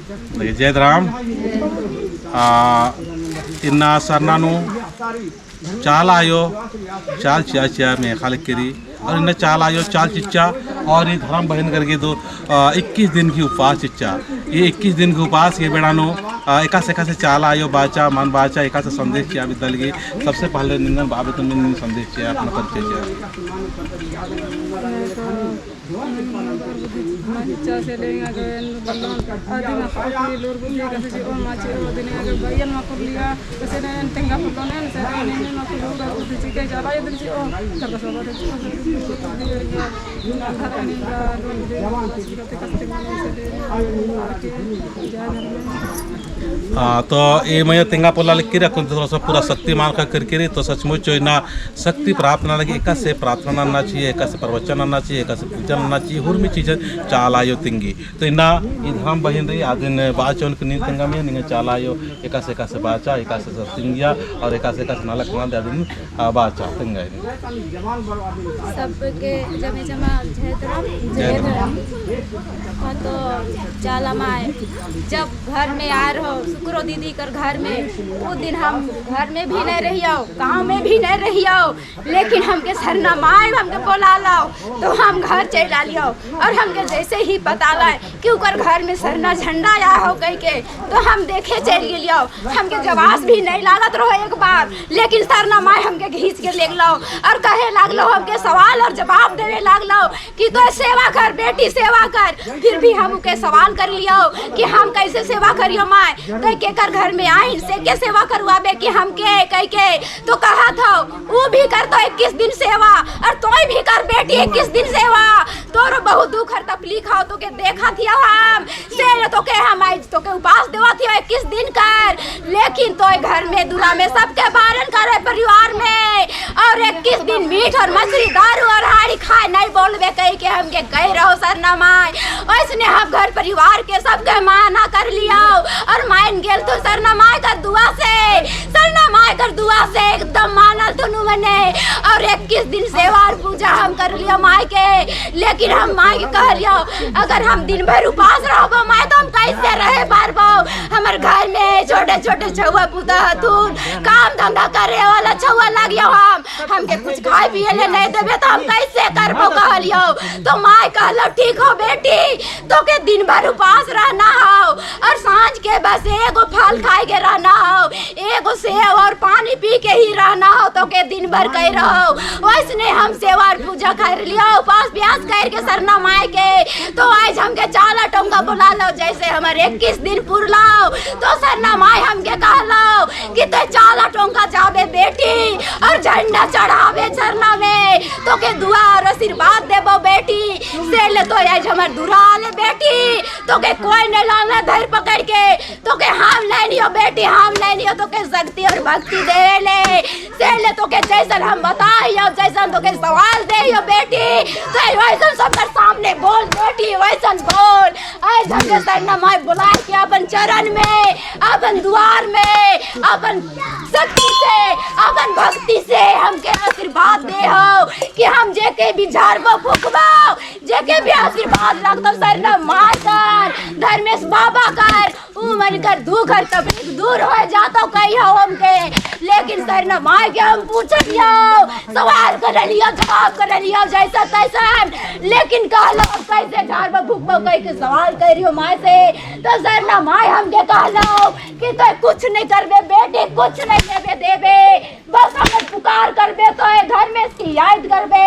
जय राम। इन्ना सरनानु चाल आयो चाल चिया चिया में खाली करी और इन्ना चाल आयो चाल चिच्चा और ये धर्म बहन करके तो 21 दिन की उपवास चिच्चा। ये 21 दिन की उपवास ये बेड़ानो एका से एका से चाल आयो बाचा मन बाचा एका से संदेश चिया बिदल की। सबसे पहले निंगन बाबे तुम संदेश चिया, अपना परिचय चिया। से आदि मा लुर बुद्धि कसे ओ माचे ओ दिन आगे बायन मा लिया कसे ने तेंगा फलोने से ने मा लुर बुद्धि चिके चला ये दिन ओ कर सब रे धर ने लुर बुद्धि कते कते से जय धर्म। तो ये मैं तेंगा पोला लिख के थोड़ा सा पूरा शक्ति मान का करके तो सचमुच ना शक्ति प्राप्त ना लगे, एका से प्रार्थना आना चाहिए, एका से प्रवचन आना चाहिए, एका से पूजन आना चाहिए, हुर्मी चीज चाल आयो तिंगी। तो इना ये धर्म बहन रही आदिन बाचन के नींद तेंगा में निंगे चाल आयो एका से बाचा एका से तिंगिया और एका से नाला खाना दे आदिन बाचा तिंगा। सबके जमे जमा जय धर्म जय धर्म। तो चाला माए जब घर में आ रहो शुक्रो दीदी कर घर में, वो दिन हम घर में भी नहीं रहियो, गांव में भी नहीं रहियो, लेकिन हमके सरना माए हमके बोला लाओ तो हम घर चल लियो। और हमके जैसे ही पता लाए कि उकर घर में सरना झंडा आया हो कह के तो हम देखे चल गेलियो। हमके जवास भी नहीं लागत रहो एक बार, लेकिन सरना माए हमके घींच के ले गलो और कहे लागलो, हमके सवाल और जवाब देवे लागलो कि तो सेवा कर बेटी सेवा कर। फिर भी हम उके सवाल कर लियो कि हम कैसे सेवा करियो माए, तो के कर घर में आई से के सेवा करवाबे कि हम के कह के तो कहा था वो भी कर तो 21 दिन सेवा और तो भी कर बेटी 21 दिन सेवा। तोरो बहुत दुख और तकलीफ हो तो के देखा थी हम से तो के हम आज तो के उपास देवा थी 21 दिन कर, लेकिन तो घर में दुरा में सबके बारन करे परिवार में और 21 दिन मीठ और मछली दारू और हाड़ी खाए नहीं बोलबे कह के हमके कह रहो सरना माए। ऐसने हम घर परिवार के सबके माना कर लिया और मान गेल तो सरना माए कर दुआ से, सरना माए कर दुआ से एकदम मानल तो नु मने। और 21 दिन सेवा और पूजा हम कर लिया माए के, लेकिन हम माए के कह लियो अगर हम दिन भर उपास रहबो माए तो हम कैसे रहे पारबो। हमर घर में छोटे छोटे छुआ पुता हथुन, काम धंधा करे वाला छुआ लगियो, हम हमके कुछ खाए पिए ले नहीं देबे तो हम कैसे करबो कह लियो। तो माए कहलो ठीक हो बेटी, तो के दिन भर उपास रहना हो और सांझ के बस एगो फल खाए के रहना हो, एगो सेब और पानी पी के ही रहना हो, तो के दिन भर कह रहो। वैसने हम सेवा और पूजा कर लियो उपास प्यास करके सरना माए के। तो आज हमके चाला टोंगा बुला लो जैसे हमारे 21 दिन पुर लाओ तो सरना माए हमके कहलो कि ते चाला टोंगा जाबे बेटी और झंडा चढ़ावे सरना में, तो के दुआ और आशीर्वाद देबो बेटी से ले। तो आज हमार दुरा ले बेटी, तो के कोई नहीं लाना धर पकड़ के, तो के हम लेनियो बेटी हम लेनियो, तो के शक्ति और भक्ति दे ले से ले। तो के जैसन हम बताइयो जैसन तो के सवाल देइयो बेटी तो वैसन सबके सामने बोल बेटी वैसन बोल। आज हमके सरना माए बुला के अपन चरण में अपन द्वार में अपन शक्ति से अपन भक्ति से हमके आशीर्वाद दे हो कि हम जेके भी झाड़बो फूकबो जेके भी आशीर्वाद रखतो सरना माए कर धर्मेश बाबा कर ऊ मन कर दुख और तकलीफ दूर हो जातो कही हो हमके। लेकिन सरना माए के हम पूछलियो सवाल कर लियो जवाब कर लियो जैसा तैसा, लेकिन कहलो कैसे झाड़बो फूकबो कह के सवाल कर रही हो माए से। तो सरना माए हमके कहलो कि तो कुछ नहीं करबे बेटी कुछ नहीं देबे देबे, बस हमर पुकार करबे तो घर में इसकी याद करबे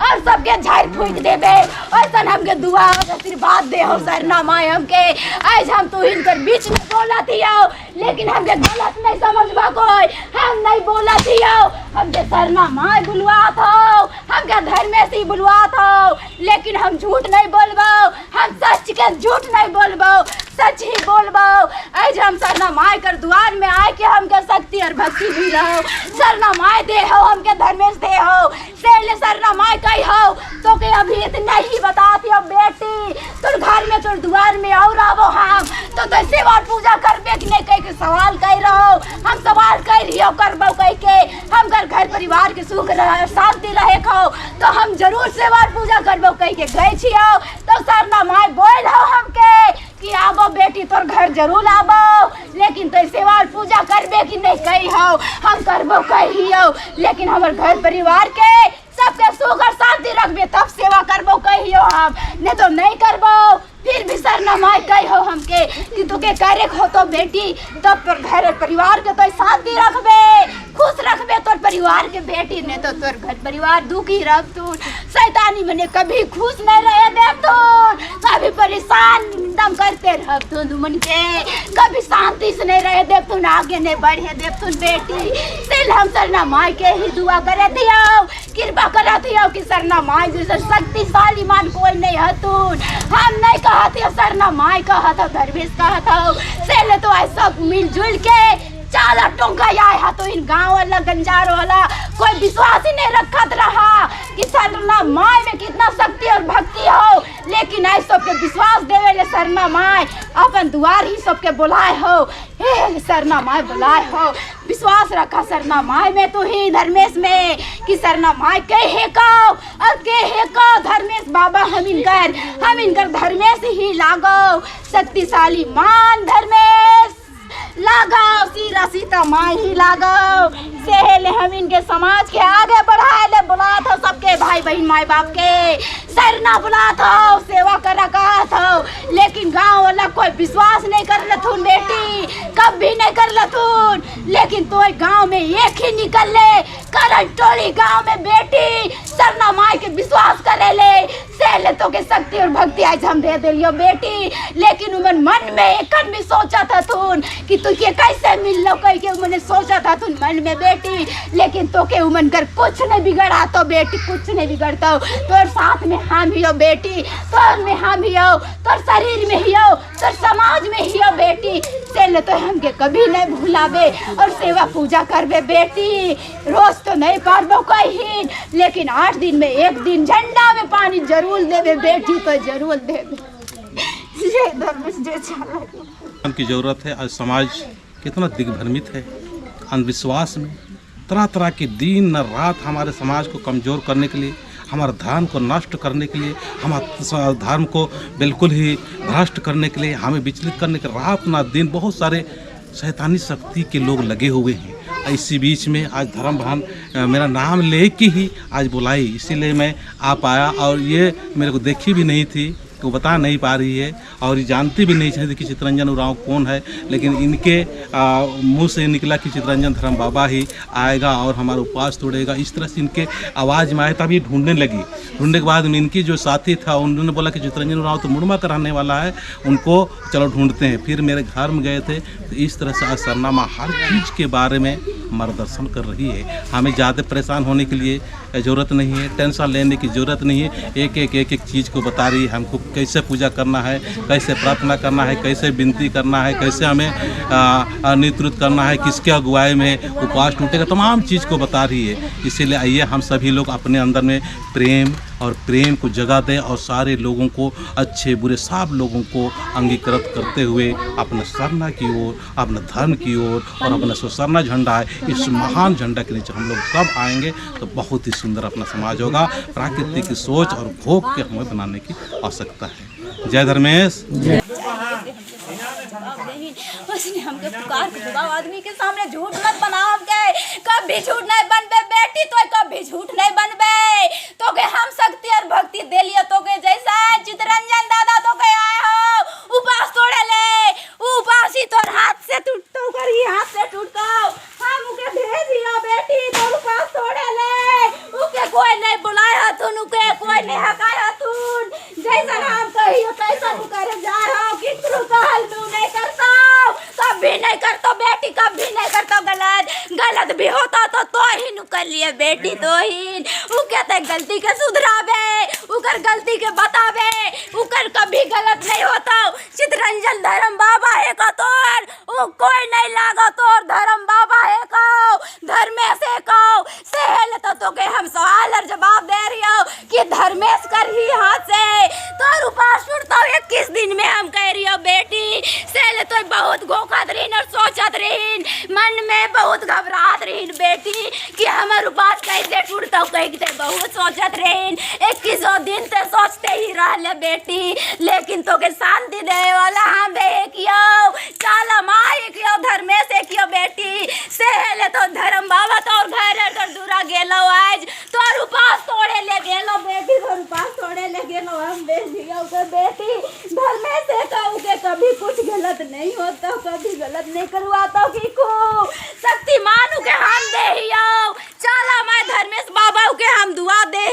और सबके झाड़ फूक देबे। ऐसा हमके दुआ और आशीर्वाद दे हो सरना माए हमके। आज हम तो इनकर बीच में बोला थी लेकिन हमके गलत नहीं समझबा कोई, हम नहीं बोला थी हमके सरना माए बुलवात हो हमके धर्मेश ही बुलवात हो, लेकिन हम झूठ नहीं बोलबो, हम सच के झूठ नहीं बोलबो, सच ही बोलबो। आज हम सरना माए कर द्वार में आए के हमके शक्ति और भक्ति मिलो सरना माए दे हो हमके धर्मेश दे हो से सरना माए कही हो। तो के अभी इतना ही बताती हो बेटी तुर घर में तुर द्वार में और आवो हम तो सेवा पूजा करबे कि नहीं कह के सवाल कह रहो, हम सवाल कह रही हो करबो कह के हम घर घर परिवार के सुख रहे शांति रहे खो तो हम जरूर सेवा पूजा करबो कह के गए छियो। तो सरना माए बोल हो हमके कि आवो बेटी तोर घर जरूर आबो, लेकिन तो सेवा और पूजा करबे कि नहीं कही हो, हम करबो कहियो, लेकिन हमर घर परिवार के सबके सुख और शांति रखबे तब सेवा करबो कहियो हम, नहीं तो नहीं करबो। फिर भी सरना माई कही हो हमके कि तुके करे हो तो बेटी तब तोर घर और परिवार के तो शांति रखबे, खुश रखबे तोर परिवार के बेटी, नहीं तो तोर घर परिवार दुखी रख तू, शैतानी मने कभी खुश नहीं रहे दे तू, कभी परेशान एकदम करते रह तू मन के, कभी शांति से नहीं रहे दे तू, आगे नहीं बढ़े दे तू बेटी। सिल हम सरना माई के ही दुआ करे दियो, कृपा कर दियो कि सरना माई जैसे शक्तिशाली मान कोई नहीं है तू, हम नहीं कहत हो सरना माई कहत हो, धर्मेश कहत हो, सेले तो आज सब मिलजुल के चाला टोंका आए हा तो इन गांव वाला गंजार वाला कोई विश्वास ही नहीं रखत रहा कि सरना माई में कितना शक्ति और भक्ति हो, लेकिन आज सबके विश्वास देवे ले सरना माई अपन द्वार ही सबके बुलाए हो, हे सरना माई बुलाए हो, विश्वास रखा सरना माई में तू ही धर्मेश में कि सरना माई के हे को और के हे को धर्मेश बाबा हम इनकर धर्मेश ही लागो, शक्तिशाली मान धर्मेश लगाओ, सीरा सीता माई ही लगाओ, सेहले हम इनके समाज के आगे बढ़ाए ले बुलात हो सबके भाई बहन माई बाप के सरना बुलात हो, सेवा करा कहत हो, लेकिन गांव वाला कोई विश्वास नहीं कर लथुन बेटी, कभी नहीं कर लथुन, लेकिन तो गांव में एक ही निकल ले करण टोली गांव में बेटी सरना माई के विश्वास करे ले, सेहले तो के शक्ति और भक्ति आज हम दे दिलियो बेटी, लेकिन उमन मन में एक भी सोचा था थुन कि तू के कैसे मिल लो कह के उमने सोचा था तुन मन में बेटी, लेकिन तो के उमन कर कुछ नहीं बिगड़ा तो बेटी, कुछ नहीं बिगड़ता, तोर साथ में हम ही हो बेटी, तोर में हम ही हो, तोर शरीर में ही हो, तोर समाज में ही हो बेटी, से तो हमके कभी नहीं भुलाबे और सेवा पूजा करबे बेटी, रोज तो नहीं पारबो कहीं, लेकिन 8 दिन में एक दिन झंडा में पानी जरूर देबे बेटी, तो जरूर देबे। जय धर्मेश जय चाला। की जरूरत है। आज समाज कितना दिग्भ्रमित है, अंधविश्वास में तरह तरह की दिन न रात हमारे समाज को कमज़ोर करने के लिए, हमारे धर्म को नष्ट करने के लिए, हमारे धर्म को बिल्कुल ही भ्रष्ट करने के लिए, हमें विचलित करने के रात ना दिन बहुत सारे शैतानी शक्ति के लोग लगे हुए हैं। इसी बीच में आज धर्म भान मेरा नाम ले के ही आज बुलाई, इसीलिए मैं आ पाया। और ये मेरे को देखी भी नहीं थी, वो बता नहीं पा रही है और ये जानती भी नहीं थी कि चितरंजन उरांव कौन है, लेकिन इनके मुंह से निकला कि चितरंजन धर्म बाबा ही आएगा और हमारा उपवास तोड़ेगा। इस तरह से इनके आवाज़ में आए तभी ढूंढने लगी। ढूंढने के बाद में इनकी जो साथी था उन्होंने बोला कि चितरंजन उरांव तो मुड़मा का रहने वाला है, उनको चलो ढूंढते हैं। फिर मेरे घर में गए थे। तो इस तरह से आज सरना माँ हर चीज़ के बारे में मार्गदर्शन कर रही है। हमें ज़्यादा परेशान होने के लिए ज़रूरत नहीं है, टेंशन लेने की ज़रूरत नहीं है। एक एक एक एक चीज़ को बता रही है हमको, कैसे पूजा करना है, कैसे प्रार्थना करना है, कैसे विनती करना है, कैसे हमें नेतृत्व करना है, किसके अगुवाई में उपवास टूटेगा, तमाम चीज़ को बता रही है। इसीलिए आइए हम सभी लोग अपने अंदर में प्रेम और प्रेम को जगा दें और सारे लोगों को, अच्छे बुरे सब लोगों को अंगीकृत करते हुए अपना सरना की ओर, अपना धर्म की ओर और अपना जो सरना झंडा है, इस महान झंडा के नीचे हम लोग सब आएंगे तो बहुत ही सुंदर अपना समाज होगा। प्राकृतिक की सोच और भोग के हमें बनाने की आवश्यकता है। जय धर्मेश। उसने हमके पुकार के जवाब आदमी के सामने झूठ मत बनाओ के, कभी झूठ नहीं बनबे बेटी, तो कभी झूठ नहीं बनबे। तो के हम शक्ति और भक्ति दे लियो, तो के जैसा चितरंजन दादा तो के आए हो उपवास तोड़े ले, उपवास ही तोर हाथ से टूटतो, कर ही हाथ से टूटतो, हम उके भेज दियो बेटी तोर उपवास तोड़े ले, उके कोई नहीं बुलाए हथुन, उके कोई नहीं हकाए हथुन, जैसा हम कहियो तैसा तू करे जा हो, कितरो कहल तू नहीं करता, कभी नहीं करता बेटी, कभी नहीं करता गलत, गलत भी होता तो ही नु कर लिए बेटी, तो ही उ कहते गलती के सुधरावे, उकर गलती के बतावे, उकर कभी गलत नहीं होता। चितरंजन धर्म बाबा है का तोर, उ कोई नहीं लागो तोर, धर्म बाबा है का, धर्मेश है का। सहल तो के हम सवाल और जवाब दे रही हो कि धर्मेश कर ही हाथ से तोर उपास टूटता 21 दिन में हम कह रही हो बेटी। सहल तो बहुत गोखत रहीन और सोचत रहीन, मन में बहुत घबरात रहीन बेटी कि हमार उपास कैसे टूटता, कह बहुत सोचत रहीन, 21 दिन ते सोचते ही रहले बेटी, लेकिन तो के शांति दे वाला हम कियो कुछ गलत नहीं होता, कभी गलत नहीं करवाता कि को शक्तिमान के हम दे चला मैं धर्मेश बाबा के हम दुआ दे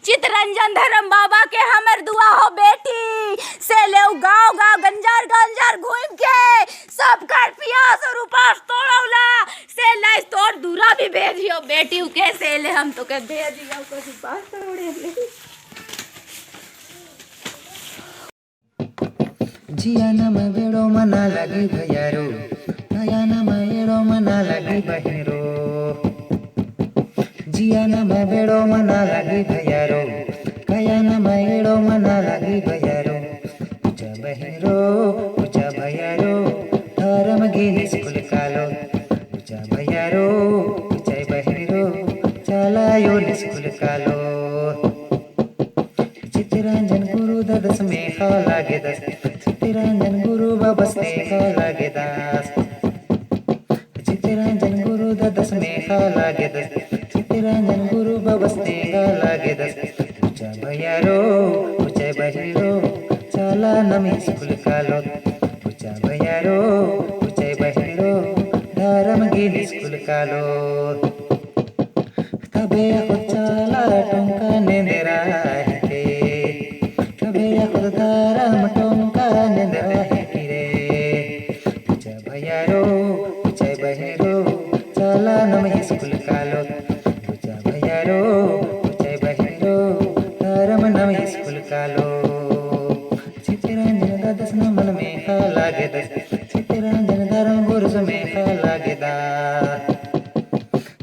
चितरंजन धर्म बाबा के हमर दुआ हो बेटी से ले गाँव गाँव गंजार गंजार घूम के सब कर पियास और उपास तोड़ौला से ले तोड़ दूरा भी भेजियो बेटी के से ले हम तो के भेजियो कुछ उपास तोड़े ले। जियाना में बेड़ो मना लगी भैयारो, नयाना में एड़ो मना लगी बहरो। जियाना में बेड़ो मना लगी भैयारो, कयाना में एड़ो मना लगी भैयारो। पूछा बहरो पूछा भैयारो, धर्म गिनी स्कूल कालो। पूछा भैयारो पूछा बहरो, चलायो स्कूल कालो। चितरंजन गुरु ददस में खा लागे दस, चितरंजन गुरु बाबस ने खा लागे दास। चितरंजन गुरु ददस में खा लागे दस, चितरंजन गुरु बाबस ने खा लागे दस। पूछा भैयारो पूछा बहरो, चला नमी स्कूल कालो। पूछा भैयारो पूछा बहरो, धर्म गिनी स्कूल कालो। तबे चला टोंका नेंदेरा हिते, तबे खुद धर्म टोंका नेंदेरा हिते। पूछा भैयारो पूछा बहरो, चला नमी स्कूल कालो। पूछा भैयारो पूछा बहरो, धर्म नमी स्कूल कालो। चितरंजन दादस नमन में खा लागे दस, चितरंजन धर्म गुरु में खा लागे दा।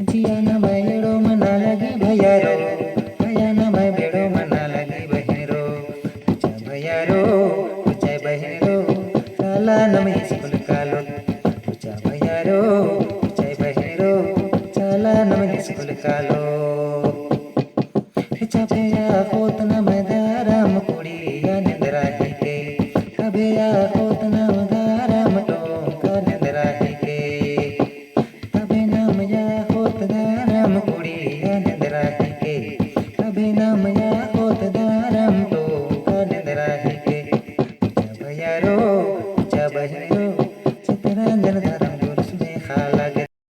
जियाना मैं एड़ो मना लगी भैयारो, भैयाना मैं बेड़ो मना लगी बहरो। पूछा भैयारो पूछा बहरो, चला नमी स्कूल कालो। पूछा भैयारो पूछा बहरो, चला नमी स्कूल कालो। चापेया होत न मैं